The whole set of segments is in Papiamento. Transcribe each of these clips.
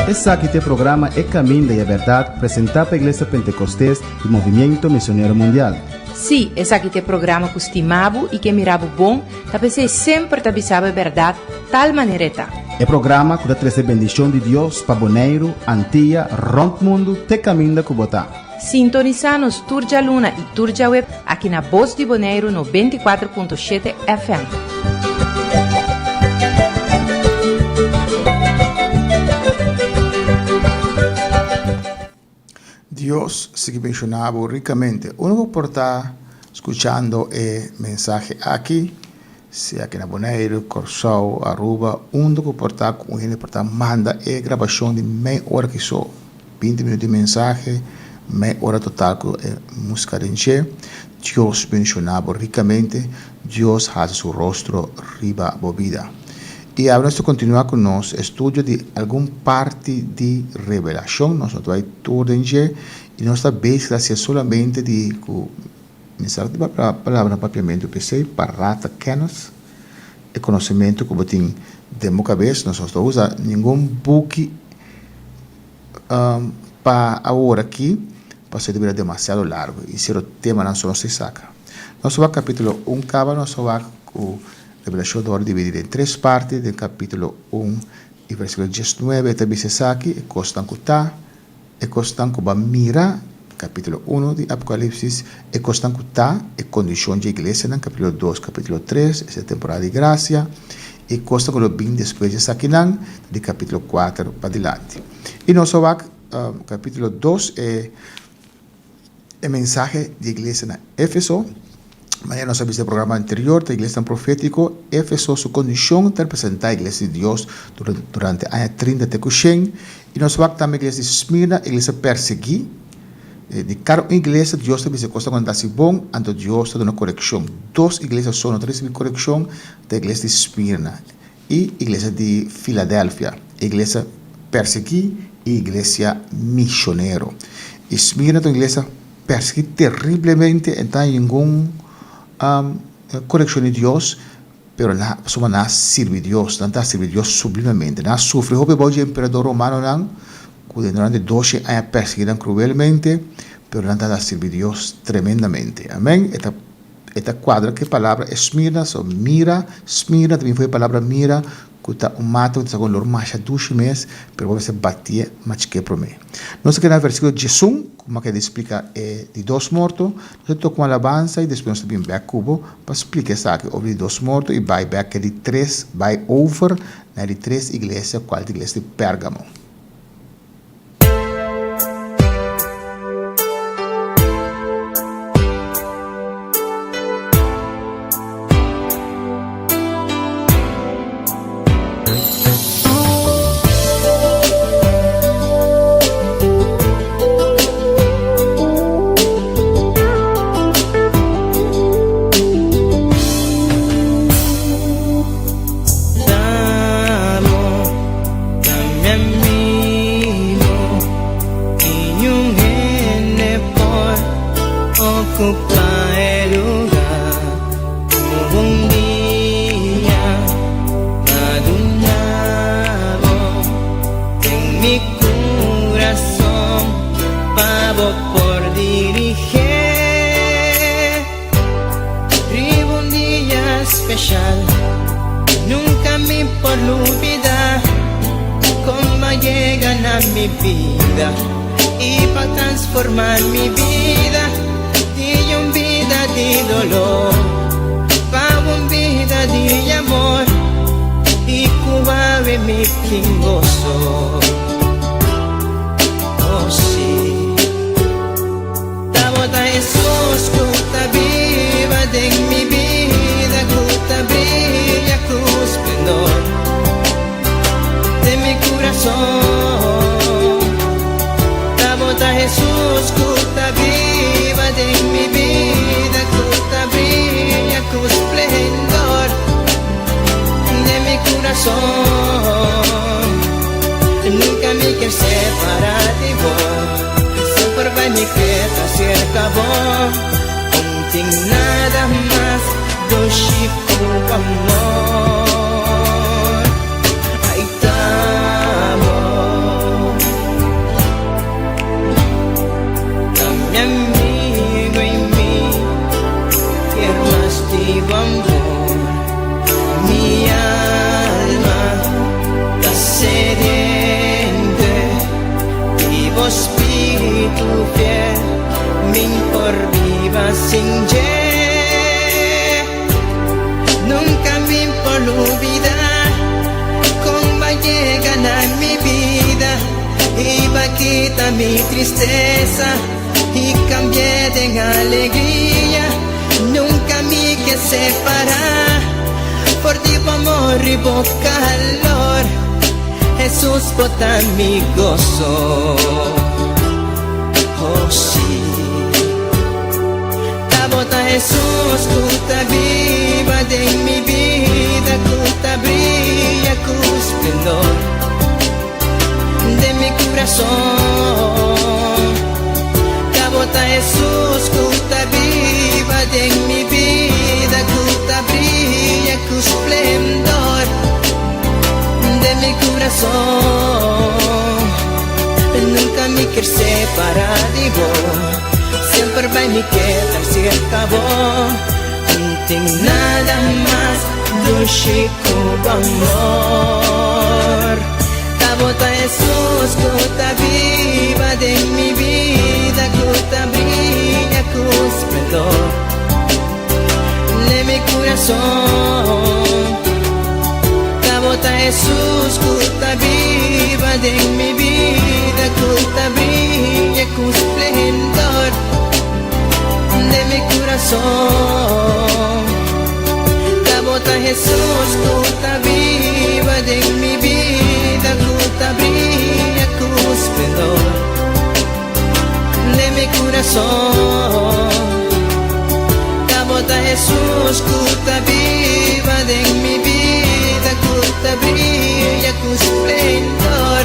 Esaki ta e programa E Caminda y e Berdad presenta pa Iglesia Pentecostes y Movimiento Misionero Mundial. Sí, esaki ta e programa ku stima bo i ke mira bo bon, ta p'esei semper ta bisa bo e bèrdat tal manera e ta. E programa ku ta trese bendishon di Dios pa Boneiru, Antia, rònt mundu te kaminda ku bo ta. Sintonisá nos tur djaluna i tur djaweb aki na Bos di Boneiru 94.7 FM. Dios sigui benshoná bo rikamente. Unu ku por ta skuchando e mensahe aki, sea aki na Boneiru, Kòrsou, Aruba, unda ku por ta ku un hende por ta manda e grabashon di mei ora ki so, binti minuut di mensahe, mei ora total ku e musika den dje. Dios benshoná bo rikamente. Dios hasi su rostro riba bo bida. I awe nos ta kontinuá ku nos estudio di algun parti di Revelashon. Nos no ta bai tur den dje i nos ta bezig ta hasié solamente di ku mi sa di palabra na papiamentu p'esei, parata kennis, e konosementu ku bo tin den bo kabes. Nos no ta usa ningun buki pa awor aki pasobra ta bira demasiado largu i sierto temanan so nos ta saka. Nos a wak kapítulo un kaba, nos a wak ku Revelashon ta wòrdu dividí den tres parti. Den kapítulo un i versíkulo diesnuebe e ta bisa esaki, e kosnan ku ta, e kosnan ku bo a mira, kapítulo unu di Apokalipsis, e kosnan ku ta, e kondishon dje iglesianan, kapítulo dos, kapítulo tres, esei ta temporada di grasia, i kosnan ku lo bin despues di esakinan, ta di kapítulo kuater padilanti. I nos a wak kapítulo dos, e. E mensahe di iglesia na Efeso. Manera nos a bisa den programa anterior, ta iglesianan profétiko. Efeso su kondishon ta representá iglesia di Dios durante aña trinta te ku shen. I nos wak tambe iglesia di Smirna, iglesia persiguí. Di kada un iglesia Dios ta bisa kosnan ku nan ta hasi bon, anto Dios ta duna korekshon. Dos iglesia so no ta risibí korekshon, ta iglesia di Smirna i iglesia di Filadelfia, iglesia persiguí i iglesia mishonero. I Smirna ta un iglesia persiguí teriblemente, e ta ningun korekshon di Dios, pero nan pasobra nan a sirbi Dios, nan ta sirbi Dios sublimemente. Nan a sufri hopi bou dje emperador romanonan, ku durante doshe aña a persiguí nan kruelmente, pero nan tabata sirbi Dios tremendamente. Amen. E ta. E ta kuadra ku e palabra Esmirna, so mira, Smirna ta bin for e palabra mira, ku ta un mata ku ta saka un olor masha dushi mes, pero bo mester batié machik'é promé. Nos ta keda na versíkulo diesun, ku mi a keda di splika e di dos morto. Nos ta toka un alabansa i despues nos ta bin bèk ku bo pa splika esaki over di dos morto i bai bèk e di tres, bai over na e di tres iglesia, kual ta iglesia di Pérgamo. mas sin dje. Nunka mi por lubida kon b'a yega na mi bida i b'a kita mi tristesa i kambi'é den alegria. Nunka mi ke separá for di bo amor i bo kalor. Hesus bo ta mi goso, oh sí. Ta bo ta Hesus ku ta biba den mi bida, ku ta bria ku splendor den mi kurason. Ta bo ta Hesus ku ta biba den mi bida, ku ta bria ku splendor den mi kurason. Nunka mi kier separá di bo, semper bai mi keda serka bo. N tin nada mas dushi ku bo amor. Ta bo ta Hesus ku ta biba den mi bida, ku ta bria ku splendor den mi kurason. Ta bo ta Hesus ku ta biba den mi bida, ku ta bria ku splendor den mi kurason. Ta bo ta Hesus ku ta biba den mi bida, ku ta bria ku splendor den mi kurason. Ta bo ta Hesus ku ta biba den mi bida, ku ta bria ku splendor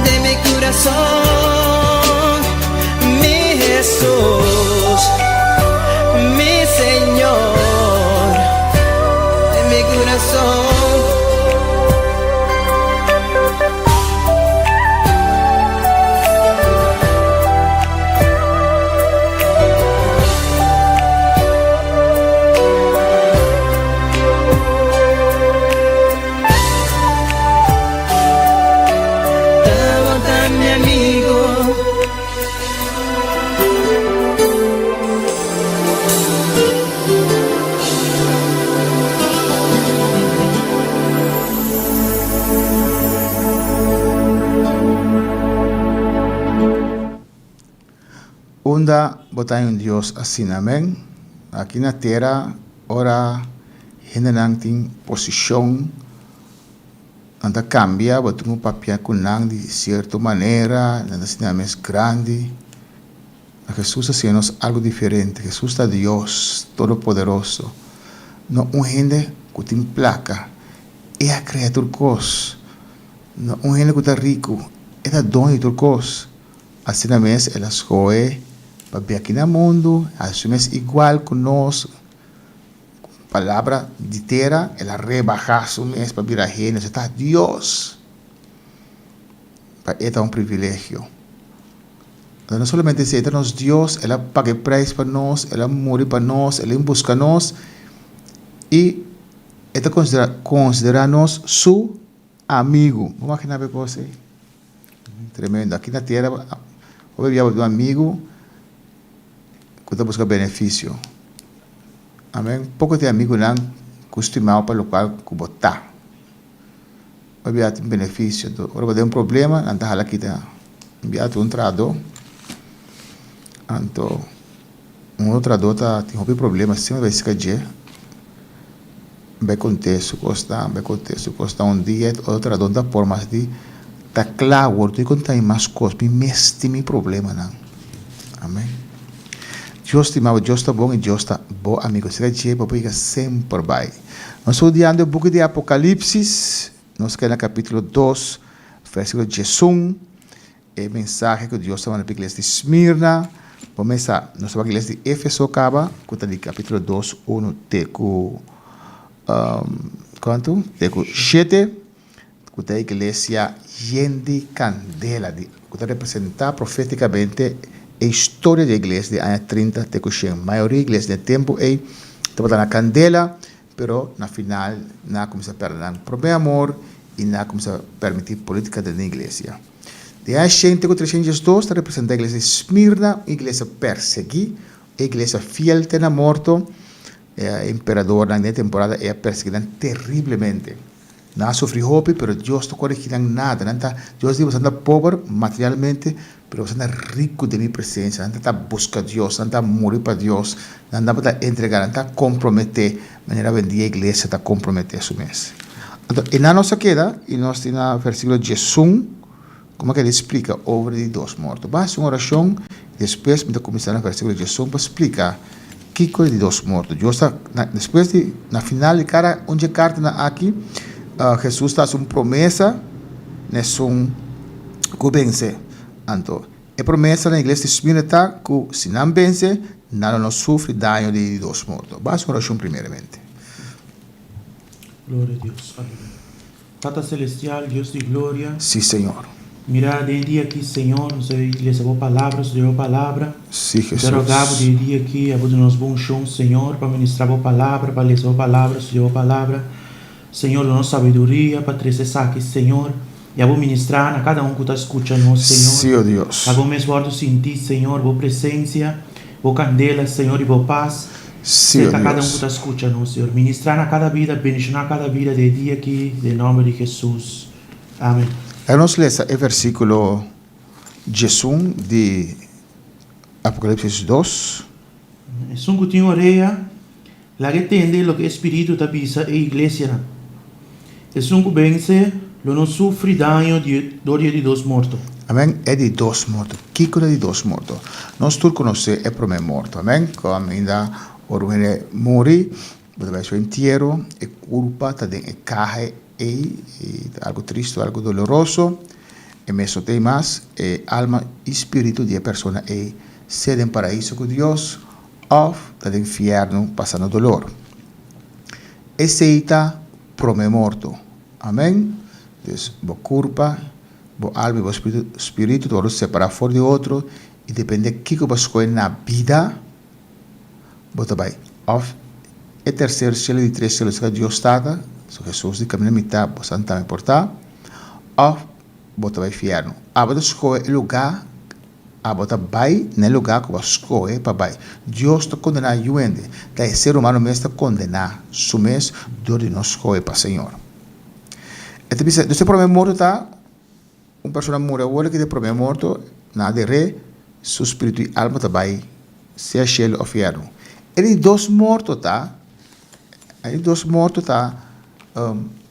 den mi kurason. Mi Hesus, mi Señor, den mi kurason. Tabata mi amigo. Unda bo ta haña un Dios asina? Amen. Aki na tera ora hendenan tin posishon Nan ta kambia, bo tin ku papia ku nan di sierto manera, nan ta sinti nan mes grandi. Ma Hesus a siña nos algu diferente. Hesus ta Dios Todopoderoso, no un hende ku tin plaka. E a krea tur kos. No un hende ku ta riku, e ta doño di tur kos. Asina mes el a skohe pa bia aki na mundu, hasi su mes igual ku nos. Palabra di tera, el a rebahá su mes pa bira hende, esei ta Dios. Pa e ta un privilegio. Pero no solamente esei, e ta nos Dios, el a paga e preis pa nos, el a muri pa nos, el a buska nos i e ta konsiderá nos su amigu. Bo imaginá bo e kos ei? Tremendo. Aki na tera, bo bia bo tin un amigu ku ta buska benefisio. Amen. Poko tin amigunan ku stimao pa lokual ku bo ta. Pabia tin benefisio. Anto ora bo den un problema nan ta hala kita bia tur un trahadó. Anto un otro trahadó ta tin hopi problema semper bai sika dje bai kont'é su kosnan bai kont'é su kosnan. Un dia e otro trahadó no ta por mas di ta kla awor tur konta mi mas kos mi mes tin mi problemanan. Amen. Dios stima bo, Dios ta bon i Dios ta bo amigo. Serka dje bo por yega semper bai. Nos ta studiando e buki di Apokalipsis. Nos keda na kapitulo dos, vèrsikulo diesun. E mensahe ku Dios ta manda pa iglesia di Smirna. Bo mesa, nos ta wak iglesia di Efeso kaba, ku ta di kapitulo dos, unu te ku kuantu? Te ku shete. Ku ta e iglesia yen di kandela, di ku ta representá profétikamente e historia di e iglesia di aña trinta te ku shen. Mayoria iglesia den e tempu ei tabata na kandela, pero na final nan a kuminsá pèrdè nan promé amor i nan a kuminsá permití polítika den e iglesia. Di aña shen te ku treshen diesdos ta representá e iglesia di Smirna, un iglesia persiguí. E iglesia fiel te na morto, e emperadornan den e temporada ei a persegui nan terriblemente. Nan a sufri hopi, pero Dios no koregi nan nada. Nan ta, Dios di, Boso ta pober materialmente, pero boso ta riku den mi presensia. Nan ta buska Dios, nan ta muri pa Dios, nan tabata entrega, nan ta komprometé, manera awendia iglesia ta komprometé su mes. Anto, einan nos a keda, i nos tin na versíkulo diesun, Kuma ke el splika over di dos morto? Bo hasi un orashon, despues mi ta kuminsá na versíkulo diesun pa splika kiko e di dos morto. Dios ta, na, despues di, na final di kada un dje kartanan aki, Hesus ta hasi un promesa na esun ku bense. Anto, e promesa na iglesia di Smirna ta ku si nan bense, nan lo no sufri daño di di dos morto. Bo hasi un orashon primeramente. Gloria a Dios. Aleluya. Tata Celestial, Dios di gloria. Sí, Señor. Mira den e dia aki, Señor, nos a lesa Bo Palabra, studia Bo Palabra. Sí, Jesús. Ta roga Bo den e dia aki, a Bo duna nos bon unshon, Señor, pa ministra Bo Palabra, pa lesa Bo Palabra, studia Bo Palabra. Señor, duna nos sabiduria pa trese esaki, Señor, i a Bo ministra na kada un ku ta skucha nos, Señor. Sí, o Dios. A Bo mes wòrdu sinti, Señor, Bo presensia, Bo kandela, Señor, i Bo pas. Sí, o Serka kada un Dios. ku ta skucha nos, Señor. Ministrá na kada bida, bendishoná kada bida den e dia aki, den nòmber di Hesus. Amen. Laga nos lesa e versíkulo diesun di Apokalipsis dos. Esun ku tin orea, laga e tende loke e Spiritu ta bisa e iglesianan. Esun ku bense lo no sufri daño di dor di e di dos morto. Amen. E di dos morto. Kiko ta di dos morto? Nos tur konosé e promé morto. Amen. Ku ainda ora un hende muri, bo ta bai su entiero, e kurpa ta den e kaha ei, i ta algu tristu, algu doloroso. E mes no ta ei mas, e alma i spiritu di e persona ei sea den paraiso ku Dios òf ta den fièrnu pasando dolor. Esei ta promé morto. Amèn. Dus bo kurpa, bo alma i bo spiritu ta wòrdu separá for di otro i dependé kiko bo skohe na bida, bo ta bai òf e terser shelu di tres shelu serka Dios Tata, so Hesus di kaminda mitá bo san tambe por ta, òf bo ta bai fièrnu. Abo ta skohe e lugá. Abo ta bai na e lugá ku bo a skohe pa bai. Dios ta kondená yu hende. Ta e ser humano mes ta kondená su mes dor di no skohe pa Señor. E ta bisa, dus e promé morto ta, un persona muri awor ki ta e promé morto, na der'é su spiritu i alma ta bai sea shelu òf fièrnu. E di dos morto ta, e di dos morto ta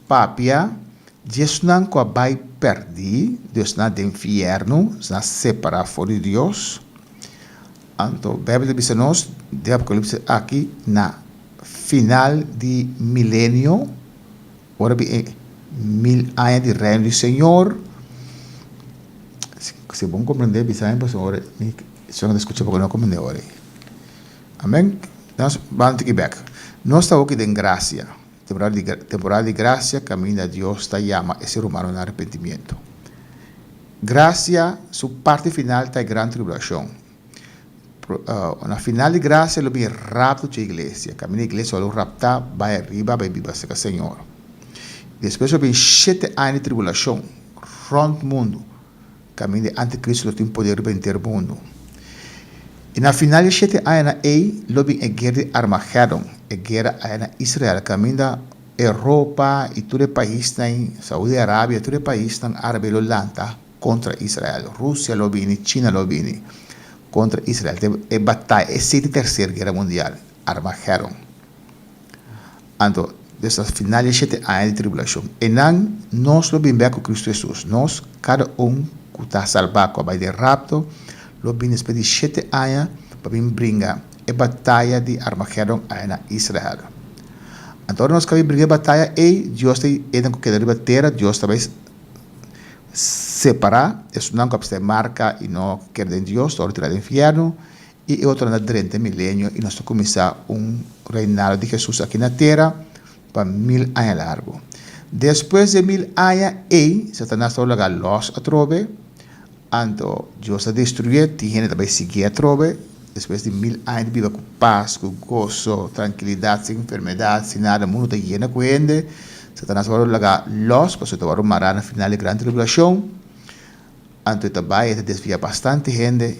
papia di esnan ku a bai pèrdí, di esnan den fièrnu, esnan separá for di Dios. Anto Beibel ta bisa nos den Apokalipsis aki na final di milenio, ora bin e mil aña di reino di Señor, si bo no komprendé bisa mi pasobra ora mi esnan ku ta skucha poko no komprendé ora ei. Amen. Nos ban un tiki bek. Nos ta hopi den grasia. Temporada di temporada di grasia kaminda Dios ta yama e ser humano na arepentimiento. Grasia su parti final ta e gran tribulashon. Na final di grasia lo bin e rapto dje iglesia. Kaminda e iglesia lo raptá bai ariba bai biba serka Señor. Despues lo bin shete aña di tribulashon rònt mundu. Kaminda e antikristu lo tin poder riba henter mundu. I na final di shete añanan ei lo bin e guera di Armagedon, e guera aya na Israel, kaminda Europa i tur e paisnan, Saudi Arabia, tur e paisnan árabe lo lanta kontra Israel. Rusia lo bini, China lo bini kontra Israel. Ta e bataya, esei ta e terser guera mundial, Armagedon. Anto, des na final di e shete aña di tribulashon, einan nos lo bin bek ku Kristu Hesus. Nos, kada un ku ta salbá ku a bai den rapto, lo bin despues di shete aña pa bin bringa e bataya di Armagedon aya na Israel. Anto, ora nos ka bin bringa e bataya ei, Dios ta einan ku keda riba tera, Dios ta bai separá esunnan ku a pista e marka i no kere den Dios, ta wòrdu tirá den fièrnu. I e otronan ta drenta e milenio i nos ta kuminsá un reinado di Hesus aki na tera pa mil aña largu. Despues di e mil aña ei, Satanas ta laga lòs atrobe, anto Dios ta destruyé, tin hende ta bai siguié atrobe. Despues di mil aña di biba ku pas, ku goso, trankilidat, sin enfermedat, sin nada, mundu ta yena ku hende, Satanas ta wòrdu laga lòs pasobra e ta wòrdu mará na final di gran tribulashon. Anto e ta bai, e ta desviá bastante hende.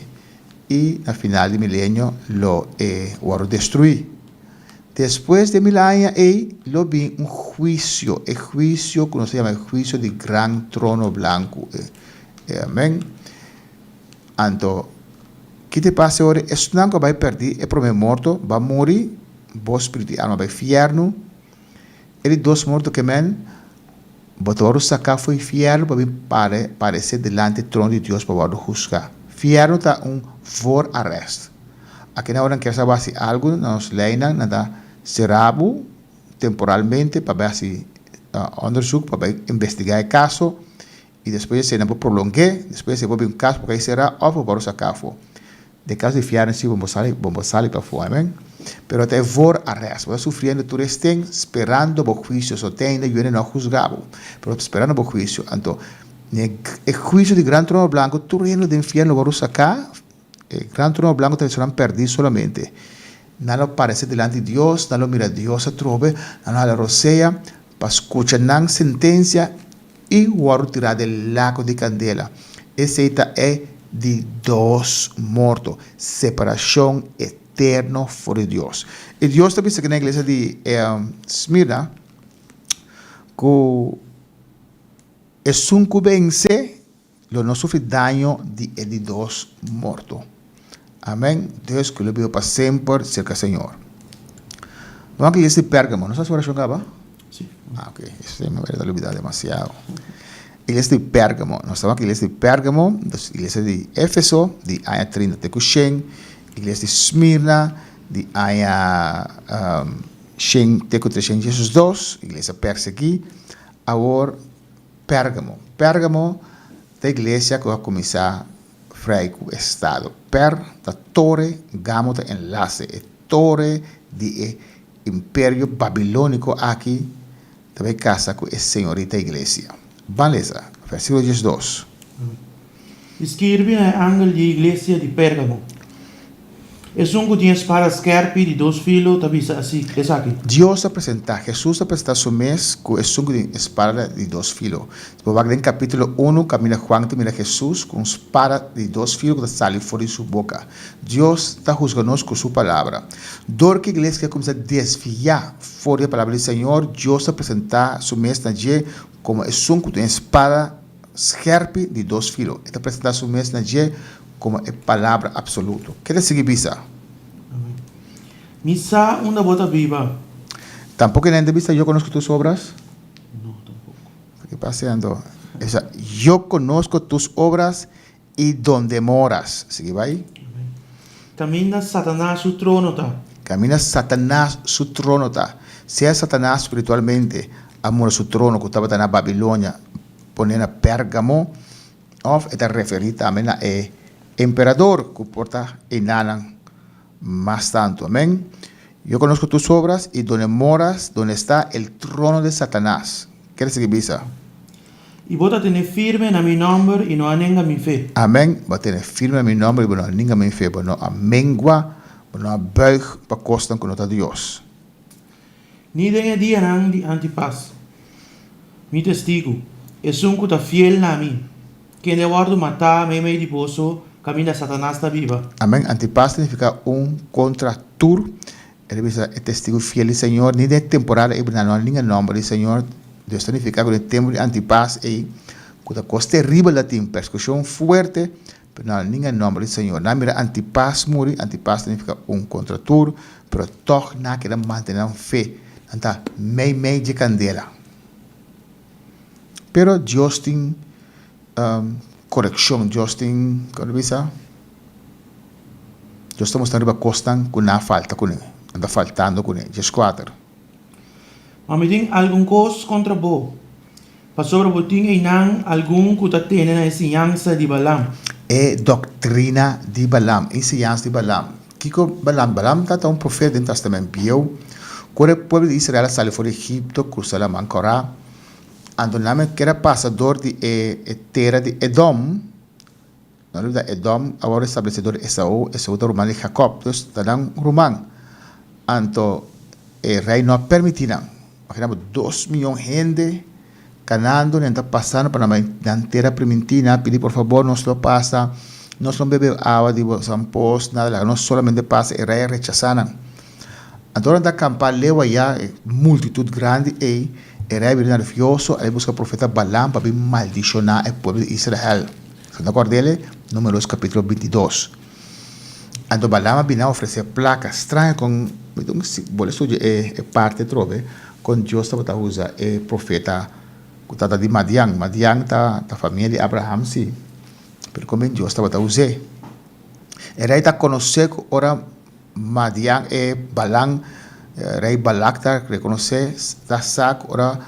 i na final di milenio lo e wòrdu destruí. Despues di e mil aña ei lo bin un huisio, e huisio ku nos ta yama e huisio di gran trono blanku. Amèn. Anto, ki ta pasa ora esnan ku a bai pèrdí e promé morto ba muri, bo spiritu i alma bai fièrnu? E di dos morto ke men, bo ta wòrdu saká for di fièrnu pa bin paresé dilanti e trono di Dios pa wòrdu husgá. Fièrnu ta un voorarrest. Aki nan ora nan kier sa bo hasi algu na nos leinan, nan ta sera bo temporalmente pa bai hasi onderzoek, pa bai investigá e kaso i despues di esei nan por prolong'é, despues di esei por bin un kaso por kai será òf bo por wòrdu saká afó. Den kaso di fièrnu si bo sali bo por sali pafó, amen. Pero ta e voorarrest, bo ta sufriendo tur esten sperando bo huisio, so te ainda yuende no a husga bo, pero bo ta sperando bo huisio. Anto den e huisio di gran trono blanko tur hende den fièrnu lo wòrdu saká, e gran trono blanko ta esunnan pèrdí solamente. Nan lo parese dilanti di Dios, nan lo mira Dios atrobe, nan lo hala rosea pa skucha nan sentensia i wòrdu tirá den lago di kandela. Esei ta e di dos morto, separashon eterno for di Dios. I Dios ta bisa ku na iglesia di Smirna ku esun ku vense lo no sufri daño di e di dos morto. Amen. Dios ku lo biba pa semper serka Señor. Nos a iglesia di Pergamo. Nos a hasi orashon kaba? Si. Ah, ok. Esei mi ta olbida demasiado. Iglesia di Pergamo. Nos tabata iglesia di Pergamo, dus iglesia di Efeso di aña 30 te ku shen, iglesia di Smirna di aña shen te ku 302, iglesia persegui. Awor Pergamo. Pergamo ta iglesia ku a kuminsá frei ku estado. Per ta tore, gamo ta enlase. E tore di e imperio babilóniko aki ta bai kasa ku e señorita iglesia. Ban lesa versíkulo 12. I skirbi na e angel di e iglesia di Pérgamo, Esun ku tin e spada skèrpi di dos filo ta bisa asi, esaki. Dios a presentá, Hesus a presentá su mes ku esun ku tin e spada di dos filo. Si bo wak den kapítulo unu, kaminda Juan ta mira Hesus ku un spada di dos filo ku ta sali for di su boka. Dios ta husga nos ku su palabra. Dor ku iglesia a kuminsá desviá for di e palabra di Señor, Dios a presentá su mes na dje komo esun ku tin e spada Skerpi di dos filo. E ta presentá su mes na dje komo e Palabra apsoluto. Ke ta sigui bisa? Mi sa unda bo ta biba. Tampoko e nan ta bisa, Yo konosko tus obras? No, tampoko. Ke pasa anto? E bisa, Yo konosko tus obras i donde moras. Sigui bai. Kaminda Satanas su trono ta. Kaminda Satanas su trono ta. Sea Satanas spiritualmente a mura su trono ku tabata na Babilonia pone na Pérgamo, òf e ta referí tambe na e emperador ku por ta enanan mas tantu. Amèn. Yo konosko tus obras i donde moras, donde sta el trono de Satanas. Ke ta sigui bisa? I bo ta tene firme na mi nòmber i no a nenga mi fe. Amèn. Bo a tene firme na mi nòmber i bo no a nenga mi fe. Bo no a mengua, bo no a bùig pa kosnan ku no ta Dios. Ni den e dianan di Antipas, mi testigu, esun ku ta fiel na mi, kende a wòrdu matá meimei di boso kaminda Satanas ta biba. Amèn. Antipas ta nifiká un kontra tur. E ta bisa e testigu fiel di Señor. Ni den e temporada ei nan no a ninga nòmber di Señor. Dios ta nifiká ku den e tempu di Antipas ei, ku ta kos teribel ta tin, persekushon fuerte, Pero nan a ninga nomber di Señor. Nan a mira Antipas muri, Antipas ta nifica un contra tur, pero tog nan a keda mantene nan fe. Nan ta mei mei dje candela. Pero Dios tin coreccion, Dios tin, como ta bisa? Dios ta mustra riba cosnan cu nan a falta cune, nan ta faltando cune. 14. Ma mi tin algun cos contra bo, Pasobra bo tin einan algun ku ta tene na e siñansa di Balaam. E doktrina di Balaam, e siñansa di Balaam. Kiko Balaam? Balaam tabata un profeta den Testament Bieu. Ora e pueblo di Israel a sali for di Egipto, krusa Laman Kòrá, anto nan a keda pasa dor di e tera di Edom. No olbida, Edom a wòrdu establesé dor di Esaú, Esaú ta ruman di Jakòb, dus ta nan ruman. Anto e rei no a permití nan. Imagina bo, dos miyon hende kanando, nan ta pasando pa nan bai nan tera primintí, nan a pidi por fabor nos lo pasa. Nos no bebe awa di bo pos, nada, laga nos solamente pasa. E rei a rechasá nan. Anto ora nan ta kampá leu ayá, e multitut grandi ei, e rei a bira nervioso, el a buska profeta Balaam pa bin maldishoná e pueblo di Israel. Bo ta kòrd'el? Números kapítulo bintidos. Anto Balaam a bini a ofresé plaka. Straño kon, mi ta bole studia e parti atrobe, kon Dios tabata usa e profeta ku tabata di Madian. Madian ta famia di Abraham, sí, pero kon Dios tabata us'é? E rei ta konosé ku ora Madian e Balan, rei Balak ta rekonosé, ta sa ku ora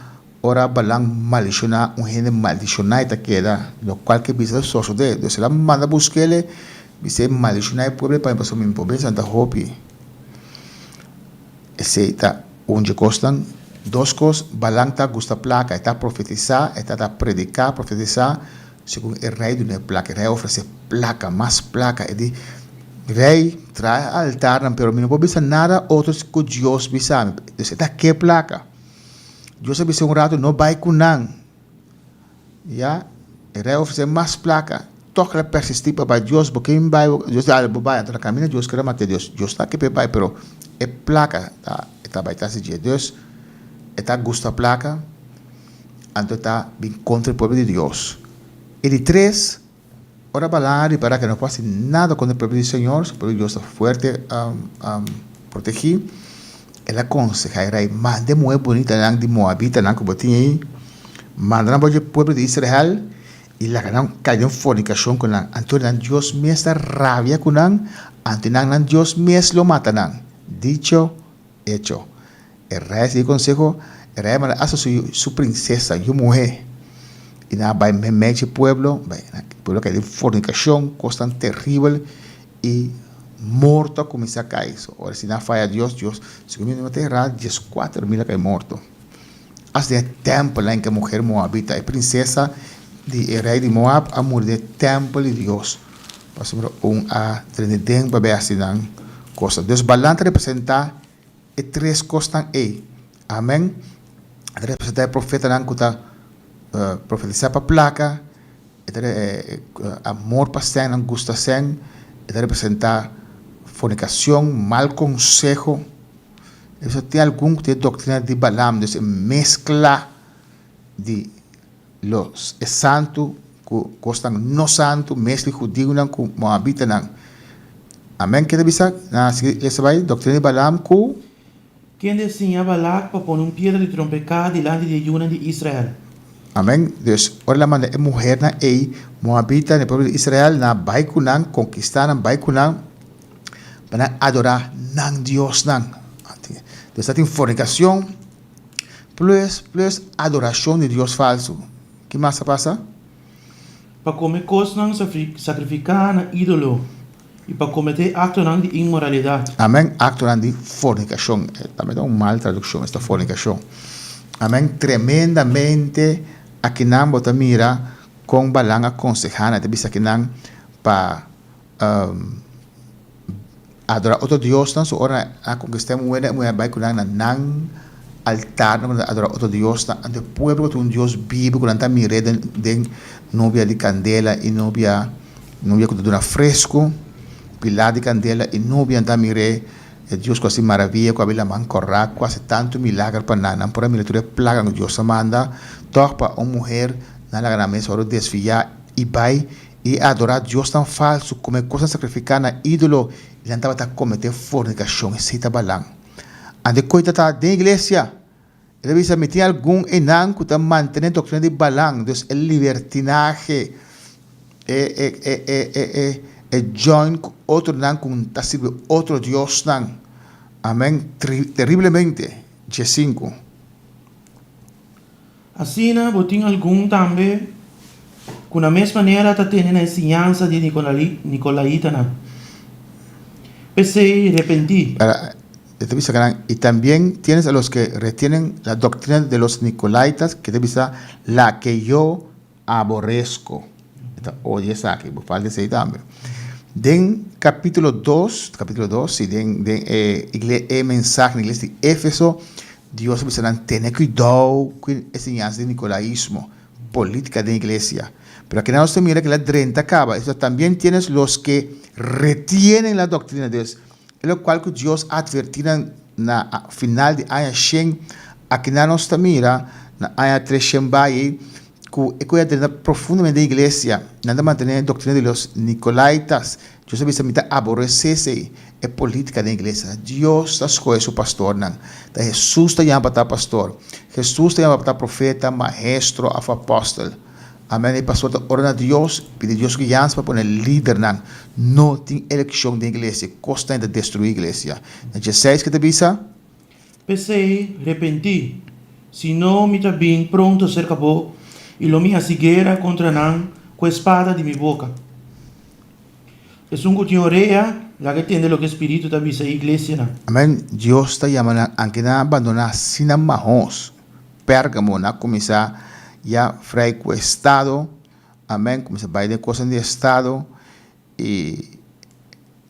ora Balan maldishoná un hende maldishoná e ta keda, lokual ke bisa ta sosodé. Dus el a manda busk'el, bis'é maldishoná e pueblo pa mi pasobra mi pobresa ta hopi. Esei ta un dje kosnan. Dos kos, Balan ta gusta plaka, e ta profetisá, e ta ta prediká, profetisá, Segun e rei duna e plaka, e rei a ofresé plaka, mas plaka. E di, Rei, traha e altarnan, pero mi no por bisa nada otro ku Dios bisa mi. Dus e ta ke plaka. Dios a bis'é un ratu, no bai ku nan. Ya, e rei a ofresé mas plaka. Tòg el a persistí pa bai. Dios, bo ke mi bai? Dios di, Ale, bo bai. Anto na kaminda Dios kere mat'é. Dios, Dios ta ke p'e bai, pero e plaka ta, e ta bai tras di dje. Dus, e ta gusta plaka. Anto ta bin kontra e pueblo di Dios. E di tres, ora Balaam a ripará ku e no por hasi nada kontra e pueblo di Señor, su pueblo di Dios ta fuerte protegí, el a konsehá e rei, Manda e muhé bunitanan di moabitanan ku bo tin ei, manda nan bo dje pueblo di Israel i laga nan kai den fornikashon ku nan. Anto nan Dios mes ta rabia ku nan, anto nan nan Dios mes lo mata nan. Dicho, hecho. E rei a sigui konseho, e rei a manda asta su su prinsesa, yu muhé, i nan a bai meimei dje pueblo, bai e pueblo a kai den fornikashon, kosnan teribel, i morto a kuminsá kai. So, ora si nan a faya Dios, Dios, segun mi no ta erá, dieskuater mil a kai morto. Asta den e tèmpel nan ku e muher moabita, e prinsesa di e rei di Moab a muri den e tèmpel di Dios, pasobra un a drenta den pa bai hasi nan kosnan. Dus Balaam ta representá E tres kosnan ei, amen, e ta representá e profetanan ku ta profetisá pa plaka, e ta amor pa sèn, nan gusta sèn, e ta representá fornikashon, mal konseho. Esei tin algun ku tin e doktrina di Balaam, dus e meskla di lo e santu ku kosnan no santu, meskla di hudiunan ku moabitanan. Amen. Ke ta bisa? Na sigui lesa bai, Doktrina di Balaam ku. Kende a siña Balak pa pone un piedra di trompeká dilanti di e yunan di Israel. Amen. Dus, ora el a manda e muhernan ei, moabita, na e pueblo di Israel, nan a bai ku nan, konkistá nan, bai ku nan, pa nan adorá nan diosnan. Dus ta tin fornikashon plus plus adorashon di dios falsu. Ki mas a pasa? Pa kome kosnan sakrifiká na ídolo i pa kometé aktonan di inmoralidat. Amen, aktonan di fornikashon. Tambe ta un mal tradukshon esta fornikashon. Amen, tremendamente akinan bo ta mira kon Balan a konsehá nan, e ta bisa akinan pa Adorá otro diosnan, so ora nan a konkistá e muhé, e muhé a bai ku nan na nan altar, nan a adorá otro diosnan. Anto e pueblo ku ta un Dios bibu ku nan ta mir'é den den nubia di kandela i nubia nubia ku ta duna fresku, pilá di kandela i nubia, nan ta mir'é e Dios ku hasi maravia, ku a bira laman kòrá, ku hasi tantu milager pa nan. Nan por a mira tur e plaganan ku Dios a manda, tòg pa un muher nan laga nan mes wòrdu desviá i bai I adorá diosnan falsu, kome kosnan sakrifiká na ídolo, i nan tabata kometé fornikashon. Esei ta Balan. Ante ku e ta ta den iglesia, e ta bisa, Mi tin algun einan ku ta mantené doktrina di Balan, dus e libertinahe, e e e e e e e join ku otronan ku ta sirbi otro diosnan. Amèn. Teriblemente. Diesinku. Asina bo tin algun tambe ku na mes manera ta tene na e siñansa di nikolaitanan. P'esei, repentí. E ta bisa nan, Y también tienes a los que retienen la doctrina de los nicolaitas, ke ta bisa, la ke yo aborezco. E ta odia esaki, bo falta esei tambe. Den capítulo dos, capítulo dos, si, den, den e igle, e mensahe na iglesia di Éfeso, Dios a bisa nan, Tene cuidao cu e siñansa di nicolaismo, politica den iglesia. Pero aki nos ta mira ku el a drenta kaba. Eso también tienes los que retienen la doctrina de Dios. E lokual ku Dios a atvertí nan na final di aña shen, aki nan nos ta mira na aña treshen bai ku e ku a drenta profundamente den iglesia. Nan ta mantené e doktrina di los Nicolaitas. Dios a bisa, Mi ta aboresé esei, e polítika den iglesia. Dios ta skohe su pastornan. Ta Hesus ta yama pa ta pastor. Hesus ta yama pa ta profeta, maestro òf apòstel. Amèn. E pastor ta ora na Dios, pidi Dios guiansa pa pone lidernan. No tin elekshon den iglesia. Kosnan ta destruí iglesia. Na dieseis ke ta bisa? P'esei, repentí, si no mi ta bin pronto serka bo, i lo mi hasi guera kontra nan ku e spada di mi boka. Esun ku tin orea, laga e tende loke e Spiritu ta bisa e iglesianan. Amèn. Dios ta yama nan anke nan a bandoná asina mahos. Pérgamo, nan a kuminsá ya frei ku estado. Amèn. Kuminsá bai den kosnan di estado i.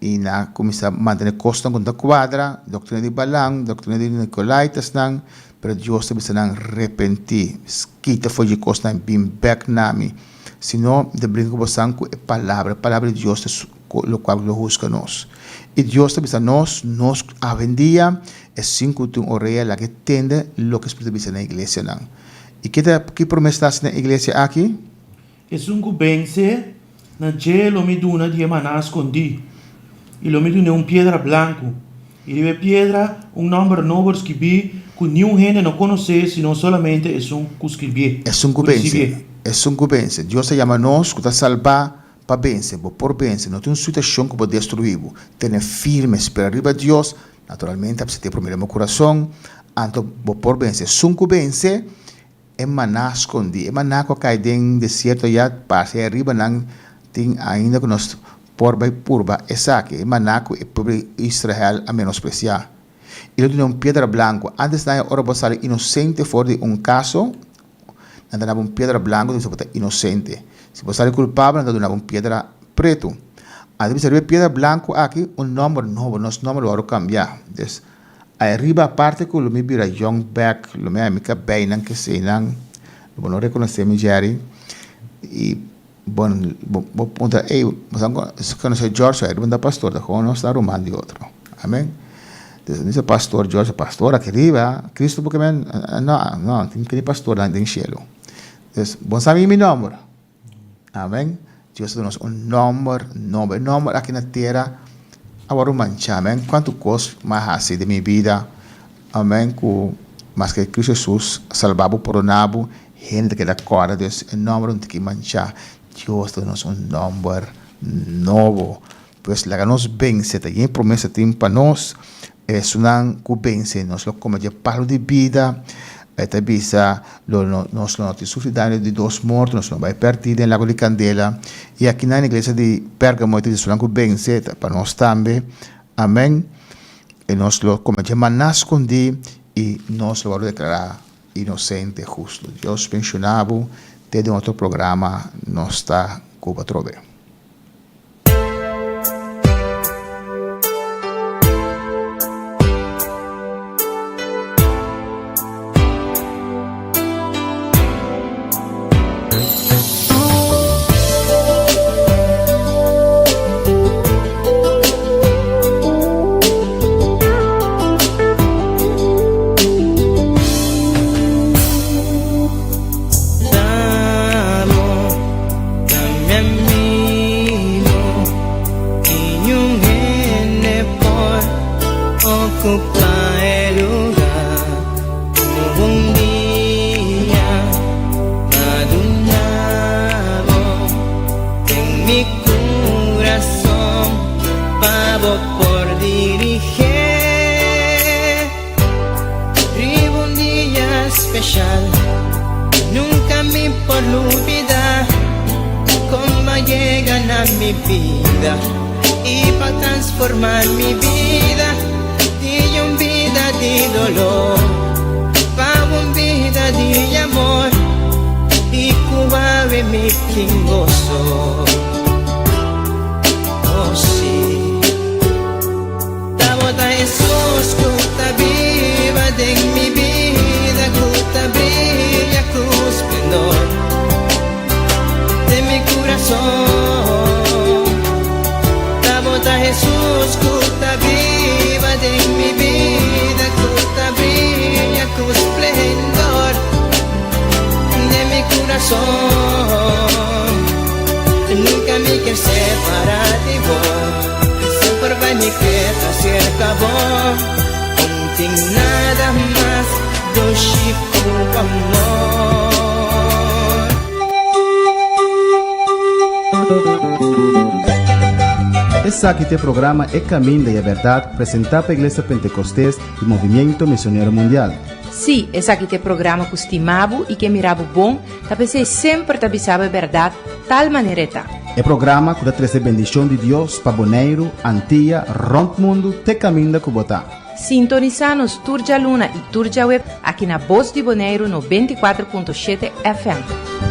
I nan a kuminsá mantené kosnan ku no ta kuadra, doktrina di Balaam, doktrina di Nikolaitasnan, pero Dios ta bisa nan, Repentí, kita for dje kosnan i bin bèk na mi. Si no, mi ta brinka ku bosan ku e palabra. E palabra di Dios ta lokual ku lo husga nos. I Dios ta bisa nos, nos awendia, esun ku tin orea laga e tende loke e Spiritu ta bisa na e iglesianan. I ke ta ki promesa ta hasi na e iglesia aki? Esun ku bense, na dje lo mi duna di e maná skondí, i lo mi dun'é un piedra blanku, i riba e piedra un nòmber nobo skibí ku niun hende no konosé sino solamente esun ku skirbié, Esun ku ku risibié. bense, esun ku bense. Dios ta yama nos ku ta salbá pa bense. Bo por bense. No tin un situashon ku por destruí bo. Tene firme, spera riba Dios. Naturalmente, a psit'é promé den bo kurason, anto bo por bense. Esun ku bense, E maná skondí. E maná ku a kai den desierto ya parse ariba nan tin ainda ku nos por bai purba esaki. E maná ku e pueblo di Israel a menospresiá. I lo duna un piedra blanku. Antes nan e ora bo sali inosente for di un kaso, nan ta daba un piedra blanku di bisa bo ta inosente. Si bo sali kulpabel nan ta duna bo un piedra pretu. Anto bisa riba e piedra blanku aki un nòmber nobo, nos nòmber lo wòrdu kambiá. Des. Ariba aparte ku lo mi bira yong bek, lo mi haña mi kabeinan keseinan, lo bo no rekonosé mi Jerry. I bon bo bo puntra ey bo sa konosé George? Ariba no ta pastor, ta komo nos ta ruman di otro. Amen. Entonces mi bisa pastor George, pastor aki riba, Cristo bo ke men? No, no, tin kende pastornan den shelu. Entonces bo sa mi mi nomber. Amen. Dios a duna nos un nomber nobo. E nomber aki na tera a wòrdu manchá. Amen. Kuantu kos mi a hasi den mi bida, amen, ku maske Kristu Hesus a salba bo, pordona bo, hende ta keda kòrda Dios e nomber no tin ki manchá. Dios ta duna nos un nomber nobo. Pues laga nos vense. Ta yen promesa tin pa nos. Esunnan ku vense nos lo kome dje palu di bida. E ta bisa, Lo no, nos lo no tin sufri daño di dos morto, nos lo no bai pèrdí den lago di kandela. I akinan na iglesia di Pérgamo e ta bisa, Esunnan ku vense, ta pa nos tambe. Amèn. I nos lo kome dje maná skondí i nos lo wòrdu deklará inosente, hustu. Dios benshoná bo. Te den otro programa nos ta ku bo atrobe. corazón. Nunca mi kier separa di bo. Semper bai mi kier ta cerca bo. No tin nada mas dushi cu amor. Esaki ta e programa E Caminda y e Berdad presenta pa Iglesia Pentecostes y Movimiento Misionero Mundial. Sí, esaki ta e programa cu stima bo y ke mira bo bon, ta p'esey semper ta bisa bo e berdad tal manera e ta. E programa cu ta trece bendicion di Dios pa Boneiru, Antia, rond mundo te caminda cu bo ta. Sintonisa nos tur djaluna y tur djaweb aki na Bos di Boneiru 94.7 FM.